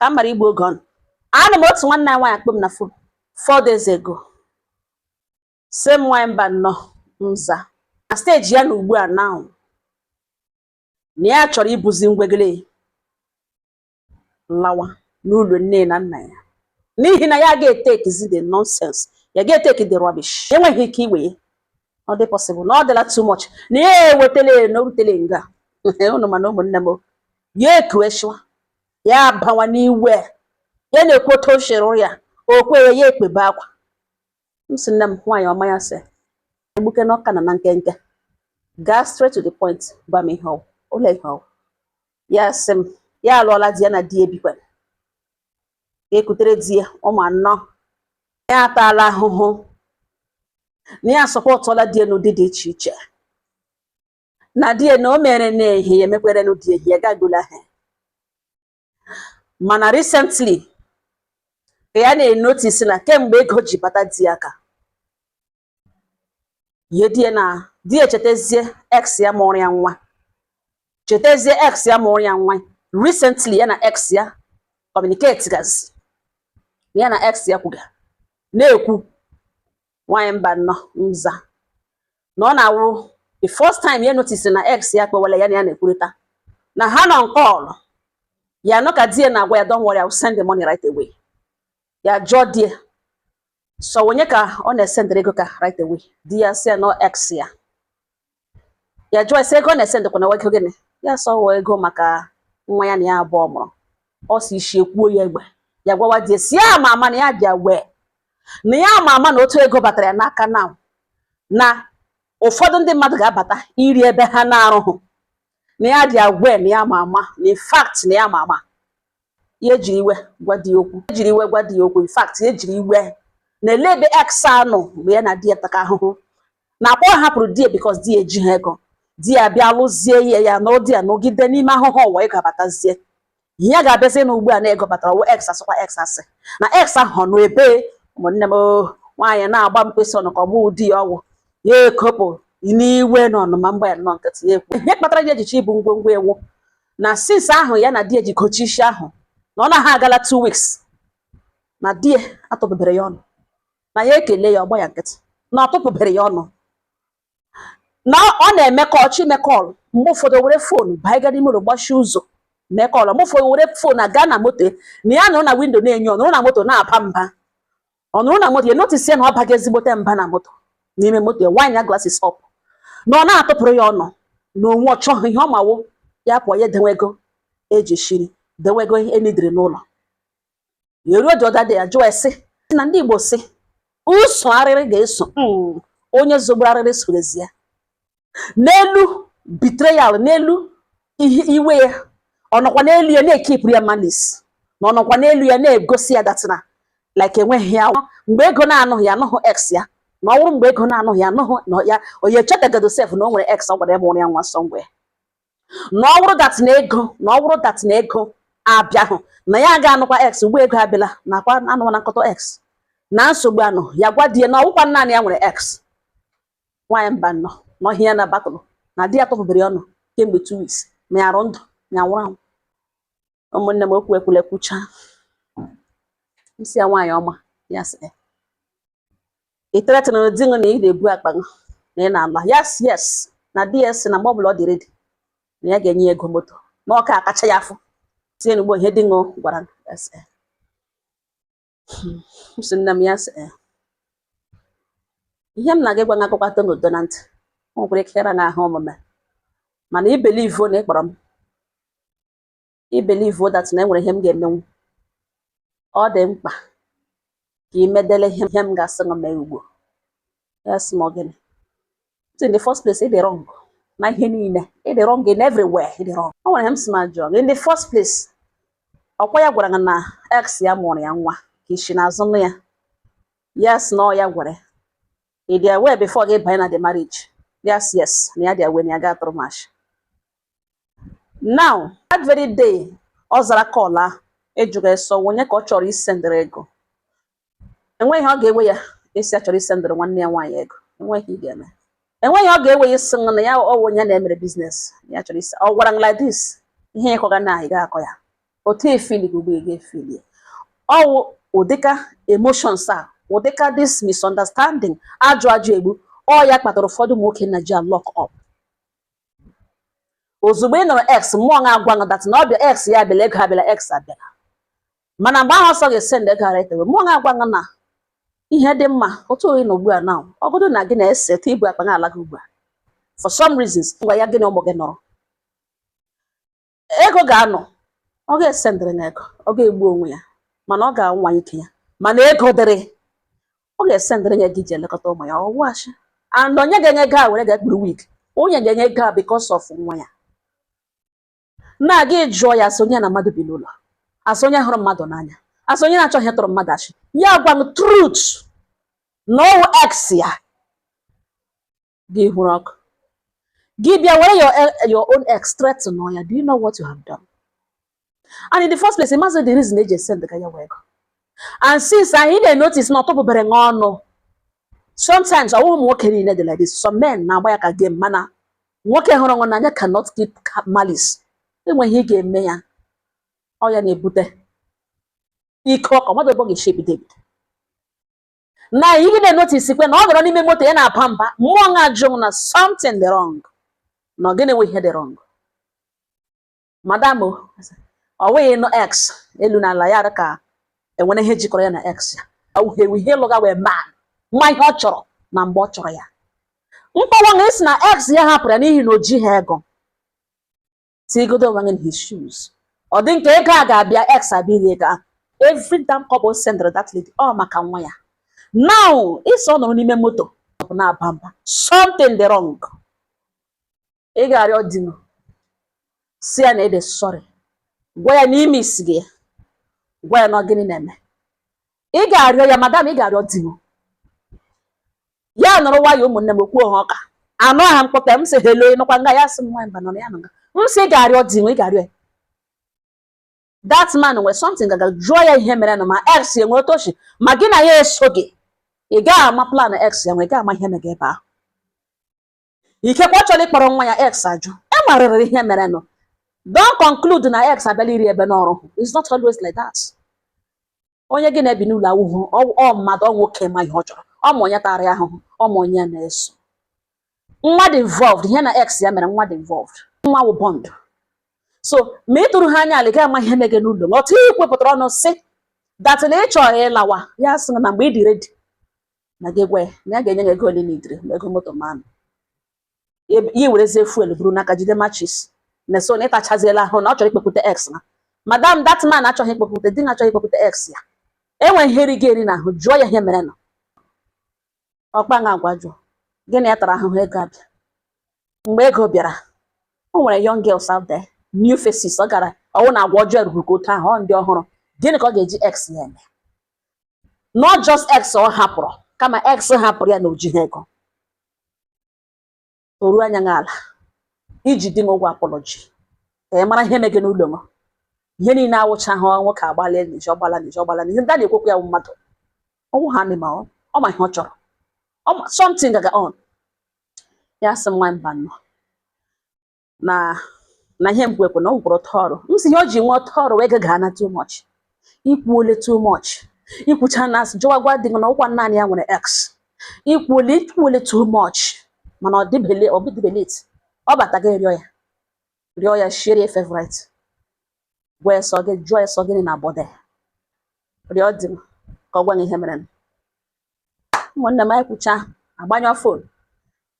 Ka m mara igbu oge ọnụ, anụ m otu nwanne anyị nwaanyị akpọ m na phone 4 days ago, sị m, "Nwaanyị mba nnọọ nza na stage ya na ugbu a now na ya chọrọ ibuzi ngwegele lawa n'ụlọ nne na nna ya, n'ihi na ya ga-etekizi the nonsense, ya ga-eteki the rubbish, enweghị ike iwe ya. Ọ dị possible na ọ dịla too much, na ya ewetele na o rutele nga ụnụ. Mana ụmụnne m, ya ekueshiwa ya abawa n'iwe, ya na-ekwu otu o siri ya o kwere ya ekpebe akwa. M sị, "Nne m, nwaanyị ọma," ya sị, "Egbuke n'ọka na na nkenke, gaa straight to the point, gwa m ihe ọ ụlọ ihe ọ." Ya sị m ya alụọla di, ya na di ebikwa, ekutere di ya ụmụ anọ, ya ataala ahụhụ, na ya sọpọtụọla di ya n'ụdị dị iche iche, na di ya na o mere n'ehihie emekwere n'ụdị ehihie gagula ha. Mana recently ka ya na-enotice na kemgbe ego ji bata di ya aka, ihe di ya na di ya echetazie ex ya mụrụ ya nwa, chetazie ex ya mụrụ ya nwa. Recently ya na ex ya communicate gazi, ya na ex ya kwuga na-ekwu. Nwaanyị mba nnọọ nza, na ọ na-awụ the first time ya notice na ex ya kpewela ya na ya na-ekwurịta, na ha nọ nke ọlụ ya nọ, ka di ya na-agwa ya, "Don't worry, I will send the money right away." Ya jụọ di ya so onye ka ọ na-esendịrị ego ka right away. Di ya sị ya no, ex ya. Ya jụọ ese ego ọ na-esendịkwa na ego gịnị. Ya sọ wụ ego maka nwa ya na ya abụọ mụrụ. Ọ si isi ekwuo ya egbe. Ya gwawa di ya si ya ama ama na ya bịa wee na ya ama ama na otu ego batara ya n'aka na na ụfọdụ ndị mmadụ ga-abata iri ebe ha na-arụghụ, na ya dị aware, na ya ama ama, na in fact na ya ama ama. Ya ejiri iwe gwa di ya okwu, ejiri iwe gwa di ya okwu. In fact, ya ejiri iwe na ele ebe ex anọ mgbe ya na di ya taka ahụhụ, na akpọ hapụrụ di ya because di ya eji ha ego. Di ya bịa lụzie ya, ya nụrụ di ya, nọgide n'ime ahụhụ ụwa. Ego abatazie, ihe ya ga-abịazi na ugbu a na ego batara wụ ex asịkwa ex asị na ex ahụ nọ ebe. Ụmụnne m, nwaanyị na-agba mkpịsị ọnụ ka ọ bụ di ya ọgwụ ya ekopụ n'iwe na ọnụma. Mgbe ya nọ nkịtị, ya ekwu ihe kpatara ya ejicha ibu ngwongwo ewu na since ahụ ya na di ya ji gochi isi ahụ, na ọ naghị agala 2 weeks na di ya atụpụbere ya ọnụ, na ya ekele ya ọgba ya nkịtị, na ọ tụpụbere ya ọnụ, na ọ na-eme ka ọchị ime call. Mgbe ụfọdụ were phone banye n'ime ụlọ, gbachie ụzọ, mee call. Mgbe ụfọdụ were phone aga na moto, na ya nọrọ na window na-enyo, ọ nọrọ na moto na-aba mba, ọ nọrọ na moto ya notice ya na ọ baga ezigbote mba na moto, n'ime moto ya, wine ya glasses up, na ọ na-atụpụrụ ya ọnụ na onwe. Ọ chọghị ihe ọ mawo ya pụọ, ya dewe ego eji shiri, dewe ego enidiri n'ụlọ ya. Eruo dị ọda dị ya jụọ esi na ndị Igbo si ụsọ arịrị ga-eso onye zogburu arịrị sorezi ya n'elu betrayal, n'elu ihe iwe ya. Ọ nọkwa n'elu ya na-ekipụrụ ya malice, na ọ nọkwa n'elu ya na-egosi ya that na like enweghị ya mgbe ego na-anụghị ya, anụghị ex ya, na ọ bụrụ mgbe ego na-anụghị ya, anụghị na ya onye echetagodo sef na o nwere ex ọ gwara ya mụrụ ya nwa somewhere, na ọ bụrụ that na ego, na ọ bụrụ that na ego abịahụ, na ya ga-anụkwa ex. Ugbu ego abịala, nakwa anụwa na nkọtọ ex na nsogbu anụ. Ya gwa di ya na ọwụkwa naanị ya nwere ex. Nwaanyị mba nnọọ n'ọhịa ya na batụlụ na di ya tụpụbere ọnụ kemgbe 2 weeks, ma ya arụ ndụ ma ya nwụrụ anwụ. Ụmụnne m, okwu ekwula ekwucha. Nsị ya, "Nwaanyị ọma," ya sị, "Ị threatenụrụ di gị na ị na-ebu akpa gị na ị na-ala?" Yes, na di ya sị na mgbe ọbụla ọ dị ready na ya ga-enye ya ego moto, na ọka akacha ya afọ tinye n'ugbo. Ihe di ṅụ gwara m, ya sị, m sị, "Nne m," ya sị, "Ihe m na-aga ịgwa gị akụkọ n'udo na ntị, o nwekwara ike ịra gị ahụ omume, mana i believe na ị kpọrọ m, i believe that na enwere ihe m ga-emenwu. Ọ dị mkpa ka ị medele ihe m ga-asị gị mee ugbu a." Ya sị m, "Ọ gịnị?" In the first place, ị dị wrong na ihe niile, ị dị wrong in everywhere, ị dị wrong. O nwere ihe m sị ma jụọ gị. In the first place, ọkwa ya gwara gị na ex ya mụrụ ya nwa ka isi n'azụ nụ ya? Yes, na ọ ya gwara ya. Ị dị aware before gị banye na the marriage? Yes, na ya dị aware, na ya ga-atụrụ mash. Now, that very day ọ zara call ahụ, ịjụga eso onye ka ọ chọrọ isendịrị ego, enweghị ọ ga-ewe ya isi ya chọrọ isendịrị nwanne ya nwaanyị ego. Enweghị ị ga-eme, enweghị ọ ga-ewe ya isi na ya ọ onye na-emere business ya chọrọ isi. Ọ gwara m like this, ihe ịkọga na ị ga-akọ ya. Otu efili gị ugbu a, ị ga-efili ya. Ọwụ ụdịka emotions a, ụdịka this misunderstanding, ajụ ajụ egbu ọ ya kpatara ụfọdụ ụmụ nwoke na ji lock up. Ozugbo ị nụrụ ex, mmụọ ga-agwa gị that na ọ bịa, ex ya abịala, ego abịala, ex abịala. Mana mgbe ahụ ọsọ ga-esend ego ara etewe, mmụọ ga-agwa gị na ihe dị mma otu oyi na ugbu a na ọgụdụ na gị na-ese etu ibu akpa ala gị ugbu a for some reasons. Ngwa ya, gị na ụmụ gị nọrọ, ego ga-anọ, ọ ga-esendịrị na ego, ọ ga-egbu onwe ya, mana ọ ga-anwa ike ya. Mana ego dịrị, ọ ga-esendịrị ya gị ji elekọta ụmụ ya. Ọ wụghachi and onye ga-enye ego a were ga-ekpuru wig, onye ga-enye ego a because of nwa ya na gị jụọ ya, asị onye na mmadụ bi n'ụlọ, asị onye hụrụ mmadụ n'anya, asị onye na-achọghị ịtụrụ mmadụ achị, ya gwa m truth na ọwụ ex ya. Gị hụrụ ọkụ, gị bịa were your own ex threaten ya. Do you know what you have done? And in the first place, imagine the reason eji send ka ya wee ego. And since anyị na-notice na ọ tụpụbere nwa ọnụ, sometimes ọwụ ụmụ nwoke niile dị like this. Some men na-agba ya ka game, mana nwoke hụrụ nwa n'anya cannot keep malice. Enweghị ihe ị ga-eme ya, ọ ya na-ebute ike ọkọ mmadụ ebe ọ ga-esi ebido ebido na ihe na-enotice kwe na ọ nọrọ n'ime moto ya na-aba mba. Mmụọ na-ajụ m na something dị wrong, na ọ gịnị nwe ihe dị wrong. Madam, ọ wụghị nụ ex elu na ala ya dị ka enwere ihe jikọrọ ya na ex ya. Ọ wụghị ewu ihe ịlụga wee man nwa ihe ọ chọrọ na mgbe ọ chọrọ ya. Mkpọwa na esi na ex ya hapụrụ ya n'ihi na o jighị ego. Tigodo onwe gị in his shoes. Ọ dị nke ego a ga-abịa, ex abịa iri ego ahụ. Every damn couple send that lady, ọ maka nwa ya. Now ịsọ ọ nọrọ n'ime moto ọ bụ na-aba mba, something dị wrong. Ị ga-arịọ di m, si ya na ede sorry, gwa ya n'ime isi gị ya, gwa ya na ọ gịnị na-eme. Ị ga-arịọ ya, madam, ị ga-arịọ di m ya nọrọ nwayọ. Ụmụnne m, okwuo ha ọka anụ aha mkpọta m sị hello, ịnụkwa nga ya sị m nwa mba nọ na ya nọ nga. M sị ị ga-arịọ di m, ị ga-arịọ ya. That man nwere something gaga, jụọ ya ihe mere nụ ma ex ya nwere otoshi ma gị na ya eso gị. Ị gaghị ama plan ex ya nwere, ị gaghị ama ihe mega ebe ahụ. Ikekwe ọ chọrọ ịkpọrọ nwa ya, ex ajụ. E nwerịrị ihe mere nụ. Don't conclude na ex abịala iri ebe n'ọrụ. It's not always like that. Onye gị na-ebi n'ụlọ awụhụ ọ mmadụ, ọ nwoke ma ihe ọ chọrọ, ọ ma onye tara ya ahụhụ, ọ ma onye na-eso. Nwa dị involved, ihe na ex ya mere, nwa dị involved, nwa wụ bond. So ma ị tụrụ ha anya ala, ị gaghị ama ihe mege n'ụlọ. Ma otu ị kwepụtara ọnụ sị that na ị chọrọ ịlawa ya, sị na mgbe ị dị ready na gị gwa ya na ya ga-enye gị ego ole n'idiri ma ego moto manụ ya werezie fuel buru n'aka jide matches na so na ịtachaziela ahụ na ọ chọrọ ikpekwute ex na. Madam, that man achọghị ikpekwute di na achọghị ikpekwute ex ya. Enwe ihe eri gị eri n'ahụ. Jụọ ya ihe mere nọ ọkpa nga agwa. Jụọ gịnị ya tara ahụhụ. Ego abịa, mgbe ego bịara, o nwere young girls out there, new faces. Ọ gara ọwụ na agwa ọjọọ ruru ka otu ahụ ọ ndị ọhụrụ. Gịnị ka ọ ga-eji ex ya eme? Not just ex ọ hapụrụ, kama ex hapụrụ ya na ojighị ego. Toruo anya gị ala iji di m ụgwọ apology ka ị mara ihe mege n'ụlọ m. Ihe niile awụcha ha, nwoke agbalịa n'iji ọgbala n'iji ọgbala n'ihe ndị a na-ekwekwa ya wụ mmadụ ọnwụ ha ma ọ ma ihe ọ chọrọ. Something gaga on. Ya sị m nwa mba nnọọ na na ihe mkpu ekwe na ọ gwụrụ ọtọ ọrụ. M sị ihe o ji nwee ọtọ ọrụ wee gaga na too much, ikwuole too much, ikwucha na asị jụwa gwa di gị na ọkwa naanị ya nwere ex. Ikwuole, ikwuole too much, mana ọ dịbele, ọ dịbelate. Ọ bata gị rịọ ya, rịọ ya shiere ya favorite, gwa ya sọ gị, jụọ ya sọ gịnị na bọde. Rịọ di m ka ọ gwa gị ihe mere. Ụmụnne m, anyị kwucha, agbanyụọ phone.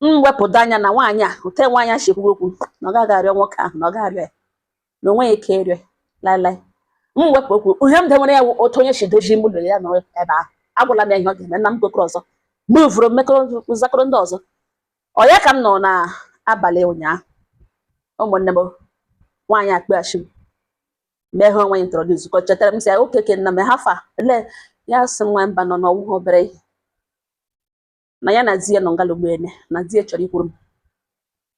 M wepụta anya na nwaanyị a ute nwaanyị a si ekwu okwu na ọ gaghị arịọ nwoke ahụ, na ọ gaghị arịọ ya, na o nweghị ike ịrịọ ya laịlaị. M wepụ okwu ihe m dewere ya wụ otu onye si dozie ime ụlọ ya nọrọ ebe ahụ. Agwala m ya ihe ọ ga-eme na m gokọrọ ọzọ muvuru mmekọrọ zakọrọ ndị ọzọ. Ọ ya ka m nọ n'abalị ụnyaahụ. Ụmụnne m, nwaanyị akpịghachi m mee ha onwe ya introduce ka ọ chetara m, sị ya okeke nna m hafa ele ya. Sị m nwa mba nọ n'ọwụghị obere ihe na ya na di ya nọ ngalugbo ene na di ya chọrọ ikwuru m.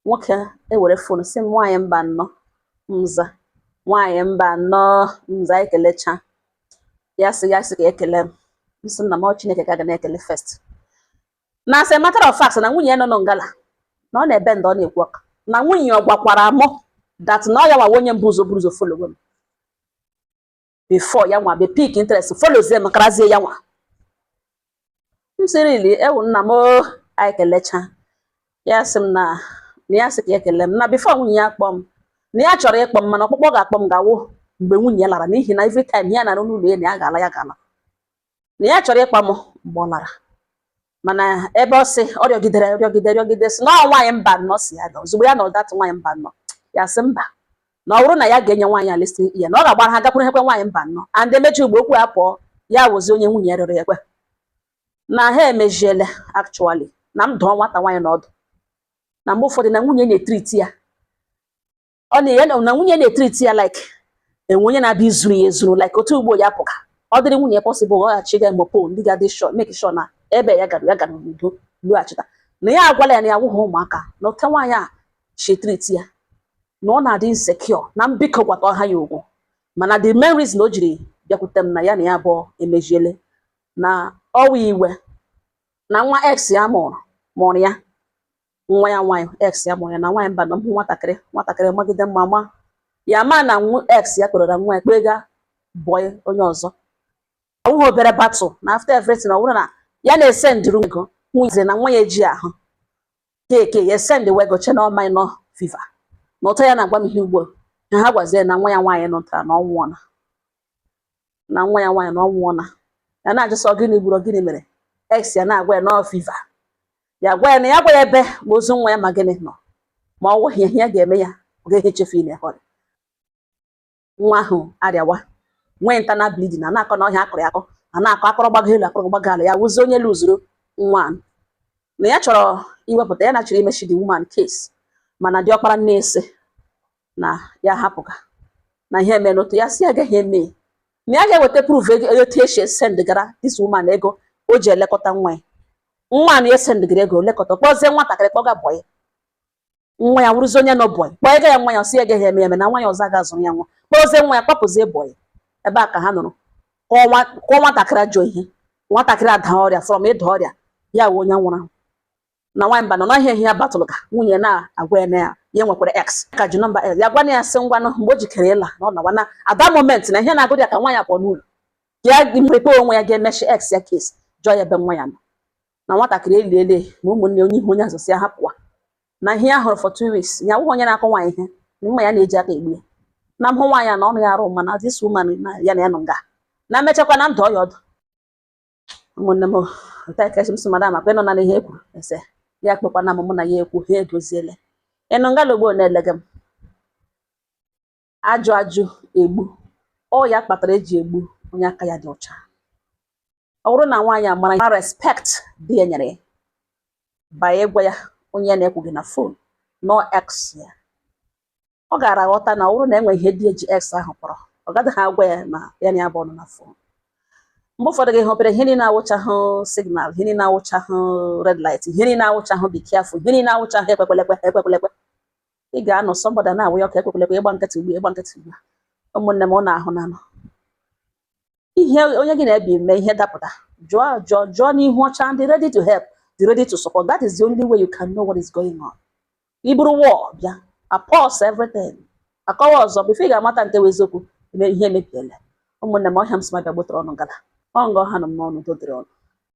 Nwoke ewere phone sị m nwaanyị mba nnọọ nza, nwaanyị mba nnọọ nza, ekelecha ya, sị ya sị ka ekele m. M sị nna m, ọ Chineke ka ga na-ekele first. Na as a matter of fact, na nwunye ya nọ nọ ngala na ọ na-ebe ndị ọ na-ekwu ọka na nwunye ọ gwakwara mụ that na ọ ya wawa onye mbụ ụzọ buru ụzọ follow m. Before ya nwa be pick interest, followzie m, karazie ya nwa. M sịrị ewu nna m o, anyị kelecha. Ya sị m na ya sị ka ya ekele m na before nwunye ya kpọọ m, na ya chọrọ ịkpọ m, mana ọkpụkpọ ga-akpọ m ga-awụ mgbe nwunye ya lara, n'ihi na every time ya na-arụ n'ụlọ ya na ya ga-ala, ya ga-ala, na ya chọrọ ịkpọ m mgbe ọ lara. Mana ebe ọ sị ọ rịọgidere, rịọgide, rịọgide, sị na ọ nwaanyị mba nnọọ si ya rịọ. Ozugbo ya nọ that nwaanyị mba nnọọ, ya sị mba, na ọ bụrụ na ya ga-enye nwaanyị a listening ear, na ọ ga-agbara ha gakwuru hekwe nwaanyị mba nnọọ. And emechi ugbo okwu ya pụọ, ya wụzi onye nwunye ya rịọrọ ya ekwe na ha emejiele. Actually, na m dụọ nwata nwaanyị n'ọdụ na mgbe ụfọdụ na nwunye na-etreat ya, ọ na na nwunye na-etreat ya like enwe onye na-abịa izuru ya ezuru, like otu ugbo ya pụga. Ọ dịrị nwunye possible, ọ ghachi ga mopo ndị ga-adị sure, make sure na ebe ya gara, ya gara n'udo lụghachita. Na ya agwala ya na ya wụghị ụmụaka, na ote nwaanyị a shi treat ya, na ọ na-adị insecure, na mbiko gwata ọha ya ugwu. Mana the main reason o jiri bịakwute m na ya na ya abụọ emejiele na ọwa iwe na nwa ex ya mụrụ ya, nwa ya nwaanyị ex ya mụrụ ya. Na nwaanyị mba na hụ nwatakịrị magide mma ma ya ma na ex ya kpọrọ nwa ya kpega boy onye ọzọ. Ọ bụghị obere battle na after everything, ọ bụrụ na ya na-esendịrụ ego nwunye na nwa ya eji ahụ keke ya esendị wego che na ọ minor fever. Na ụtọ ya na-agwa m ihe ugbo na ha gwazie na nwa ya nwaanyị nụtara na ọ nwụọna, na nwa ya nwaanyị na ọ nwụọna. Ya na-ajụsọ gịnị gburu, gịnị mere ex ya na-agwa ya na ọ fever. Ya gwa ya na ya gwa ya ebe ma ozu nwa ya ma gịnị nọ, ma ọ wụghị ihe ya ga-eme, ya ọ gaghị echefu ile ọrịa nwa ahụ arịawa, nwee internal bleeding, na na-akọ na ọhịa akọrọ ya akọ, na na-akọ akọrọ gbago elu, akọrọ gbago ala. Ya wụzie onye luzuru nwa a. Na ya chọrọ iwepụta ya na chọrọ imechi the woman case, mana diọkpara nne ese na ya hapụga na ihe eme n'otu ya si agaghị eme, na ya ga-eweta proof ego otu esi send gara this woman ego o ji elekọta nwa ya. Nwa na esendịgara ego lekọta, kpọzie nwatakịrị kpọga boy, nwa ya wụrụzi onye nọ boy, kpọọ ego ya. Nwa ya si agaghị eme eme na nwa ya ọzọ aga-azụrụ ya nwa, kpọzie nwa ya, kpọpụzie boy. Ebe a ka ha nụrụ kụọ nwatakịrị ajọ ihe. Nwatakịrị ada ọrịa, from ịda ọrịa ya wụ onye nwụrụ anwụ. Na nwaanyị mba nọ n'ọhịa ihe ya batụlụ ka nwunye na-agwa ya na ya ya nwekwara ex ka ji nọmba ex ya gwa na ya sị ngwanụ mgbe o jikere ịla na ọ nawa, na at that moment na ihe na-agụ ya ka nwaanyị pụọ n'ụlọ ya mmepe onwe ya ga-emechi ex ya case, jụọ ya ebe nwa ya nọ. Na nwatakịrị eliele ma ụmụnne onye ihu onye azụ si ya hapụwa na ihe ya hụrụ for 2 weeks. Ya wụghị onye na-akọ nwaanyị ihe na mma ya na-eji aka egbu ya na mhụ nwaanyị a na ọnụ ya arụ, mana this woman na ya na ya nọ nga na mmechakwa na ndụ ọya ọdụ. Ụmụnne m, m sị madam akwa ịnọ na ihe e kwuru ese ya kpekwana m, mụ na ya ekwu ha edoziele. Ịnụ ngala ugbo na-elega m ajụ ajụ egbu ọ ya kpatara eji egbu onye aka ya dị ọcha. Ọ bụrụ na nwaanyị a mara respect di ya nyere ya by ịgwa ya onye ya na-ekwughị na phone no ex ya, ọ gara aghọta na ọ bụrụ na enwe ihe di eji ex ahụ kpọrọ, ọ gaghị agwa ya na ya na ya bụ ọnụ na phone. Mgbe ụfọdụ gị hụpere ihe niile awụchahụ signal, ihe niile awụchahụ red light, ihe niile awụchahụ be careful, ihe niile awụchahụ ekwekwelekwe ekwekwelekwe. Ị ga-anọ somebody na-awụ ya ọka ekwekwelekwe, ịgba nkịtị ugbu a, ịgba nkịtị ugbu a. Ụmụnne m, ọ na-ahụ na anọ ihe onye gị na-ebi eme ihe dapụta, jụọ jụọ jụọ n'ihu ọcha, dị ready to help, dị ready to support. That is the only way you can know what is going on. I buru war bịa a pause everything, akọwa ọzọ before ị ga-amata nke bụ eziokwu, ihe emebiela. Ụmụnne m, ọhịa m sị m abịa gbutere ọnụ ngala ọ nga ọha nọ m n'ọnụ dodere ọnụ.